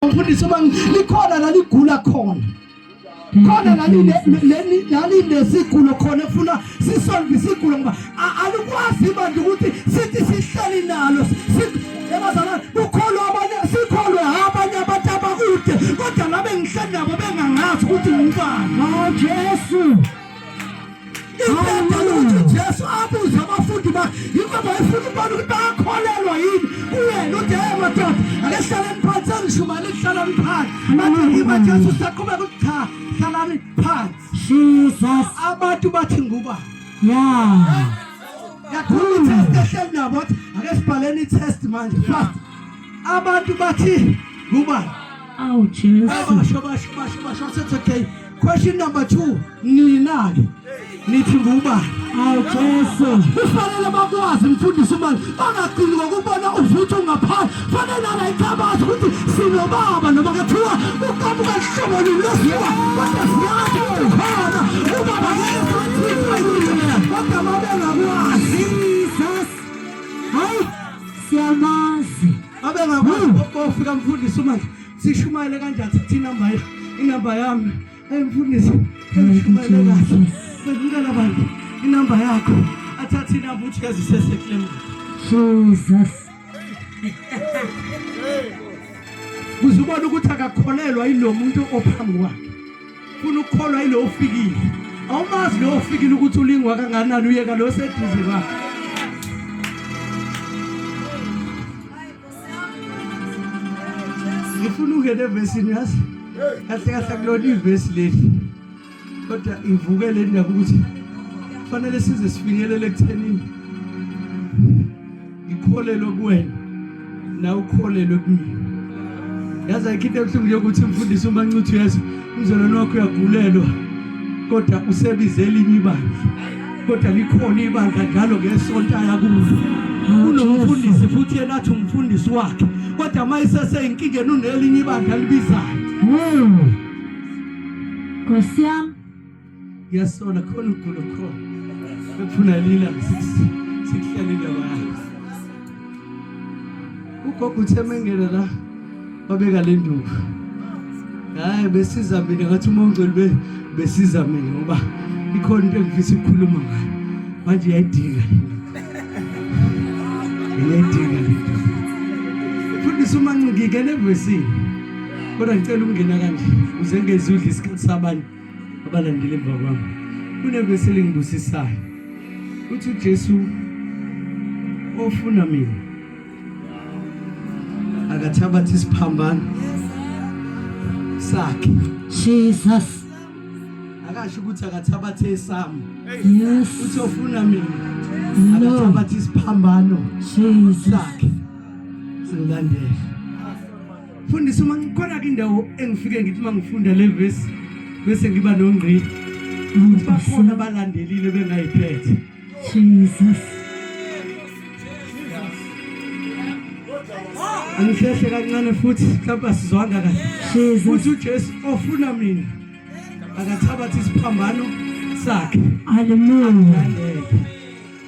Mfundisi, uma likhona la ligula khona, khona lalinesigulo khona efuna sisolve isigulo, ngoba alikwazi ibandla ukuthi sithi sihleli nalo. Ebazalwane, kukholwa abanye, sikholwe abanye abantu abakude, kodwa labe ngihleli nabo bengangazi ukuthi ngubani. Oh Jesu. Ibhayibheli ukuthi uJesu abuze abafundi bakhe, yikho bayefuna ukubona ukuthi bayakholelwa yini kuyena. Uthi, hey madoda, ake sihlaleni phansi, engishumayela kuhlalani phansi. Bathi iba Jesu saqhubeka ukuthi cha, hlalani phansi. Jesus. Abantu bathi nguba. Yeah. Yakhuluma i-test ehleli nabo, wathi ake sibhaleni i-test manje fast. Abantu bathi ngubani? Awu Jesu. Basho basho basho basho, sethi okay. Question number 2, nina ke nithi ngubani? Awu Jesu. Kufanele bakwazi mfundisi imali, bangagcini ngokubona uvutha ungaphansi, fanele nala icabazi ukuthi sinobaba, noma kuthiwa uqhamuka hlobo luni losiwa, kodwa siyazi ukuthi khona ubaba, ngeke sathini, kodwa babengakwazi. Jesus. Hayi siyamazi. Babengakwazi bofika mfundisi manje sishumayele kanjani, sithi inamba yami. Hey mfundisi, sishumayele kahle. Sekunikela abantu inamba yakho. Athathe inamba, uthi yazi sesekule. Jesus. Kuze ubone ukuthi akakholelwa yilo muntu ophambi kwakhe. Funa ukukholwa yilo ofikile. Awumazi lo ofikile ukuthi ulingwa kangakanani, uyeka lo seduze kwakhe. Ngifuna ungene evesini, yazi. Kahle kahle kulona ivesi leli. Kodwa ivuke le ndaba ukuthi kufanele size sifinyelele ekuthenini ngikholelwe kuwena nawe ukholelwe kumina. Yazi ayikho into ebuhlungu yokuthi mfundisi uma ncuthu yesu umzalwane wakho uyagulelwa, kodwa usebize elinye ibandla, kodwa likhona ibandla njalo ngesonto aya kulo, kunomfundisi futhi yena athi umfundisi wakhe, kodwa uma iseseyinkingeni unelinye ibandla libizayo. Nkosi yami. Ngiyasola khona ugulo khona bekufuna lila sikuhlele indaba yakho. Ugogo uthe mengena la babeka le nduku, hayi besiza mina, ngathi uma ungcwele be besiza mina, ngoba ikhona into engifisa ukukhuluma ngayo manje, iyayidinga le nduku, iyayidinga le nduku. Mfundisi, uma ngingena evesini, kodwa ngicela ukungena kanje uze ngezudla isikhathi sabantu abalandela emva kwami. Kunevesi elingibusisayo, uthi uJesu, ofuna mina akathabathe isiphambano sakhe. Jesus. Akasho ukuthi akathabathe esami. Yes. Uthi ofuna mina akathabathe isiphambano Jesus sakhe, singilandele. Fundisa, uma ngikhona ke indawo engifike ngithi uma ngifunda le verse bese ngiba nongqi ukuthi bakhona abalandelile bengayiphethe. Jesus. Angihlehle kancane futhi, mhlawumbe asizwanga kahle. Jesus. Uthi uJesu, ofuna mina akathabathe isiphambano sakhe. Hallelujah. Alandele.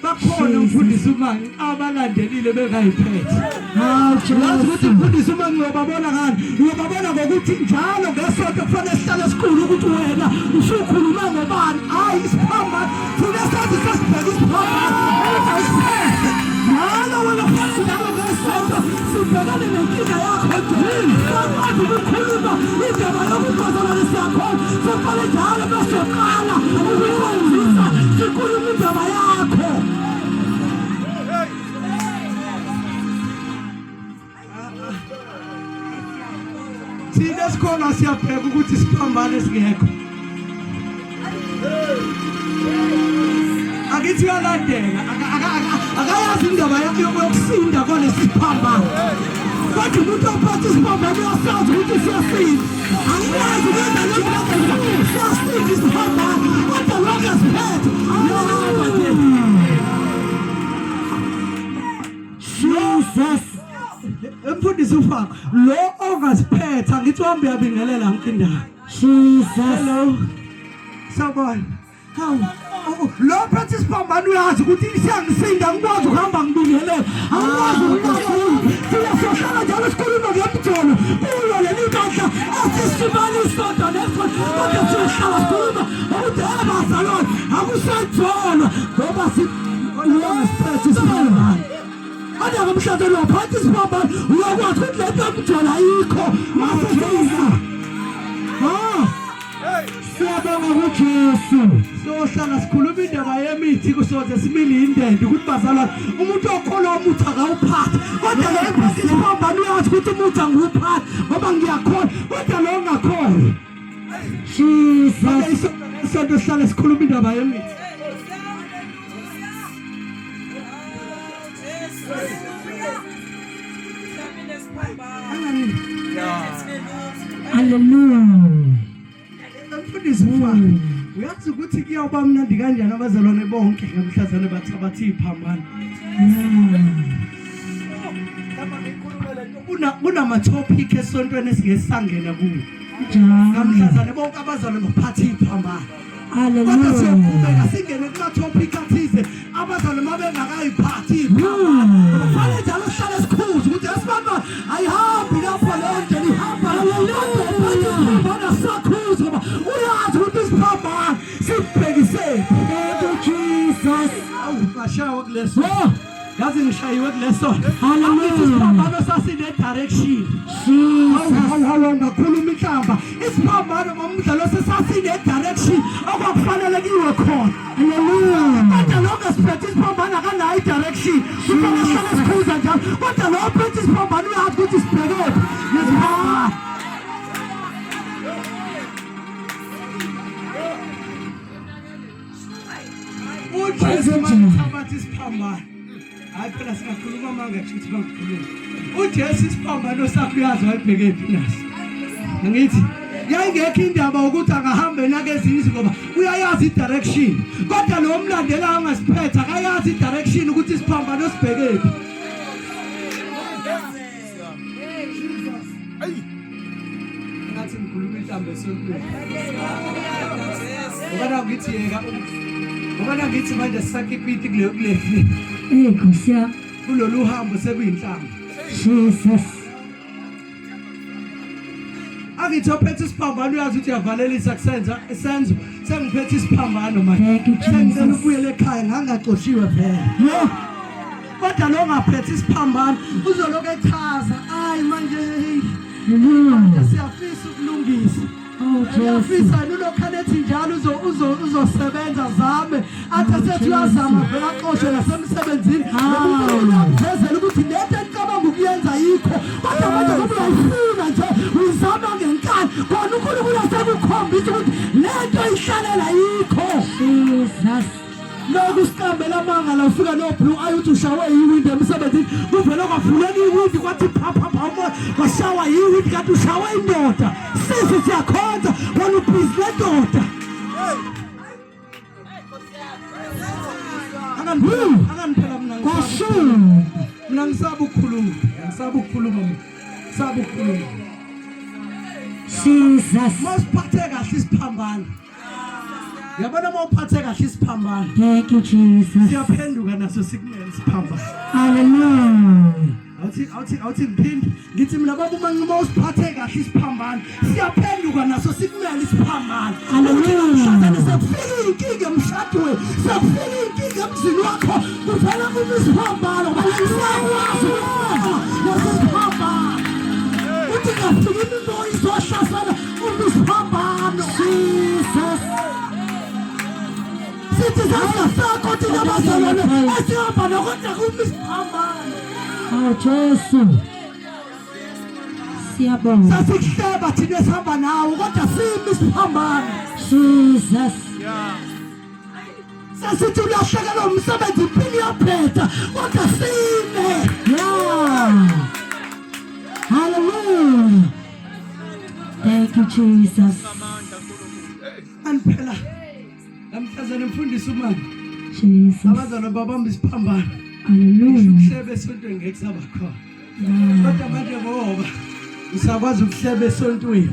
Bakhona mfundisi uManci abalandelile bengayiphethe. Hawu Yazi ukuthi Jesu. mfundisi uManci uyobabona ngani? Uyobabona ngokuthi njalo ngesonto kufanele sihlale sikhulu ukuthi wena usukhulume ngobani. Hayi isiphambano. Thina sathi sesibheka isiphambano. Kodwa isiphethe. Njalo wena kufanele njalo ngesonto sibhekane nenkinga yakho nje. Sakwazi ukukhuluma indaba yokubazalwane siyakhona. Sekufanele njalo masoqala ukukhonzisa sikhuluma indaba yakho. Thina esikhona siyabheka ukuthi siphambane singekho. Akithi uyalandela, akayazi indaba yokusinda kwalesi siphambano, kodwa umuntu ophatha isiphambano uyasazi ukuthi siyasinda. Angikwazi ukwenza lokho, siyasinda isiphambano, kodwa lokho asiphethe uyahamba nje. Jesus. Emfundisi ufaka lo ongasiphetha, ngithi uhambe uyabingelela yonke indawo. Jesus. Hello, sawubona. Hawu, lo phethe isiphambano uyazi ukuthi siyangisinda, ngikwazi ukuhamba ngibingelela, angikwazi ukulala. Thina siyohlala njalo sikhuluma ngemjolo kuyo leli. Kodwa siyohlala sikhuluma ukuthi abazalwane akusajolwa ngoba si siphethe isiphambano. Kodwa ngomhlabeni waphatha isiphambano uyakwazi ukuthi le nto yokujwayela ayikho mase seyisa. Ah. Siyabonga kuJesu. Siyohlala sikhuluma indaba yemithi kusoze simile indende ukuthi bazalwane umuntu okholwa umuthi akawuphathi kodwa lo ephatha isiphambano uyazi ukuthi umuthi angiwuphathi ngoba ngiyakholwa kodwa lo ongakholwa. Jesus. Isonto sihlale sikhuluma indaba yemithi. Hallelujah. Mfundisi mfana, uyazi ukuthi kuyawuba mnandi kanjani abazalwane bonke ngamhlazane bathabatha iphambano. Kunama-topic esontweni esingesangena kuwo. Ngamhlazane bonke abazalwane baphatha iphambano. Kodwa siyoqhubeka singene kuma-topic athize abazalwane uma bengakayiphathi iphambano. Kufanele njalo sihlale sikhuze ukuthi esibamba ayihambi lapho leyo ndlela ihamba kodwa isiphambano asisakhuzi ngoba uyazi ukuthi isiphambano sibhekisephi. Thank you Jesus. Awu ngashawa kuleso. Yazi ngishayiwe kuleso. Hallelujah. Isiphambano sasine direction. Jesus. Hawu hawu ngakhuluma inhlamba. Isiphambano ngomdlalo sesasine direction okwakufanele kiwe khona. Hallelujah. Kodwa lo ngesiphethe isiphambano akanayo i-direction. Kufanele sihlale sikhuza njalo. Kodwa lo ophethe isiphambano uyazi ukuthi sibhekephi. Nesiphambano. uJesu mathabatha isiphambano hayi phela singakhuluma amanga kusho ukuthi bangikhuluma uJesu isiphambano sakhe uyazi wayebhekephi naso angithi yayingekho indaba ukuthi akahambe nakezinye izingoba uyayazi i-direction kodwa lo mlandela angasiphetha akayazi i-direction ukuthi isiphambano sibhekephi Ngathi ngikhuluma inhlambe esontweni. Ngoba na ngithi yeka ngoba na ngithi manje sisakipiti kule kule. Eh Nkosi yami. Kulolu hambo sekuyinhlambe. Jesus. Angithi ophethe isiphambano uyazi ukuthi uyavalelisa kusenza isenzo sengiphethe isiphambano manje. Thank you Jesus. Sengicela ubuyele ekhaya ngangaxoshiwe vele. Yeah. Kodwa lo ngaphethe isiphambano uzoloku echaza ayi manje hey manje siyafisa ukulungisa. Oh Jesu. Uyafisa yena ulokhu ethi njalo uzo uzo uzosebenza zame athi sethi uyazama vele axoshwe nasemsebenzini. Uyamvezela ukuthi lento ecabanga ukuyenza yikho kodwa manje ngoba uyayifuna nje uyizama ngenkani khona uNkulunkulu asekukhombisa ukuthi lento ihlalela yikho. Jesus. Lokhu siqambela amanga la ufika no blue eye uthi ushawe yiwindi emsebenzini kuvele kwavuleka iwindi kwathi phapha pha umoya washawa yiwindi kanti ushawe indoda sisi siyakhonza wena ubhizi lendoda Akangiphela mina Kwasho. mina ngisaba ukukhuluma ngisaba ukukhuluma mina ngisaba ukukhuluma Jesus. Masiphathe kahle isiphambano Yabona uma uphathe kahle isiphambano. Thank you Jesus. Siyaphenduka naso sikumele isiphambano. Hallelujah. Awuthi awuthi awuthi ngiphinde ngithi mina baba uma nquma usiphathe kahle isiphambano siyaphenduka naso sikumele isiphambano. Hallelujah. Mhlazane sekufika inkinga emshadweni sekufika inkinga emzini wakho kuvela kuma isiphambano ngoba lensakwazi lesi siphambano. Uthi ngafika imimoya izohlasela Umphambano. Jesus. Sithi sasingafakho thina bazalwane esihamba nokodwa kuma isiphambano. Oh Jesu. Siyabonga. Sasikuhleba thina esihamba nawe kodwa simi isiphambano. Jesus. Sasithi ulahlekelwa umsebenzi impilo iyabheda kodwa sime. Yeah. Hallelujah. Thank you Jesus. Andiphela namhlanje mfundisi umama. Jesus. Abazalwane babamba isiphambano. Hallelujah. Ukuhleba esontweni ngeke kusaba khona. Kodwa manje ngoba usakwazi ukuhleba esontweni.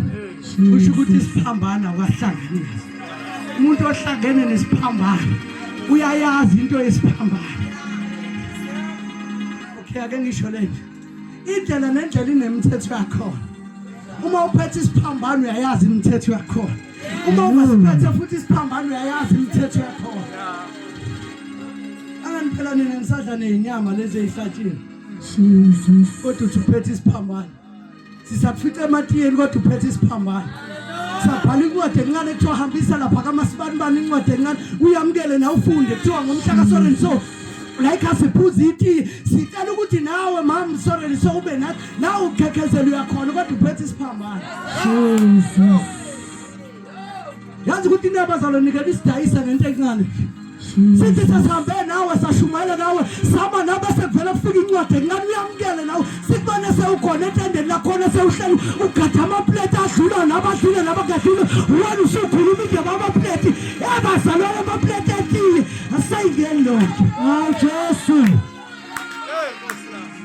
Kusho ukuthi isiphambano awahlanganisi. Umuntu ohlangene nesiphambano uyayazi into yesiphambano. Okay, ake ngisho lento. Indlela nendlela inemithetho yakhona. Uma uphethe isiphambano uyayazi imithetho yakhona. Uma ungasiphethe futhi isiphambano uyayazi imithetho yakhona. Angani phela nina nisadla nezinyama lezi ezihlatshiwe. Jesus. Kodwa uthi uphethe isiphambano. Sisakufica ematiyeni kodwa uphethe isiphambano. Sabhala incwadi encane kuthiwa hambisa lapha kaMasibanibani incwadi encane uyamukele nawe ufunde kuthiwa ngomhla kaSoreni so like asiphuza itiye sicela ukuthi nawe mama sorry so ube nathi nawe ukhekhezela uyakhona kodwa uphethe isiphambano. Jesus. Yazi ukuthi inabazalwane nikela isidayisa ngento encane. Sithi sesihambe nawe sashumayela nawe sama nawe sekuvele kufika incwadi encane uyamukele nawe sikubone sewukhona etendeni lakhona sewuhleli ugada amapleti adlula nabadlule nabangadlule wena usukhuluma indaba amapleti ebazalwane amapleti etiye asayingeni lonto. Oh Jesus.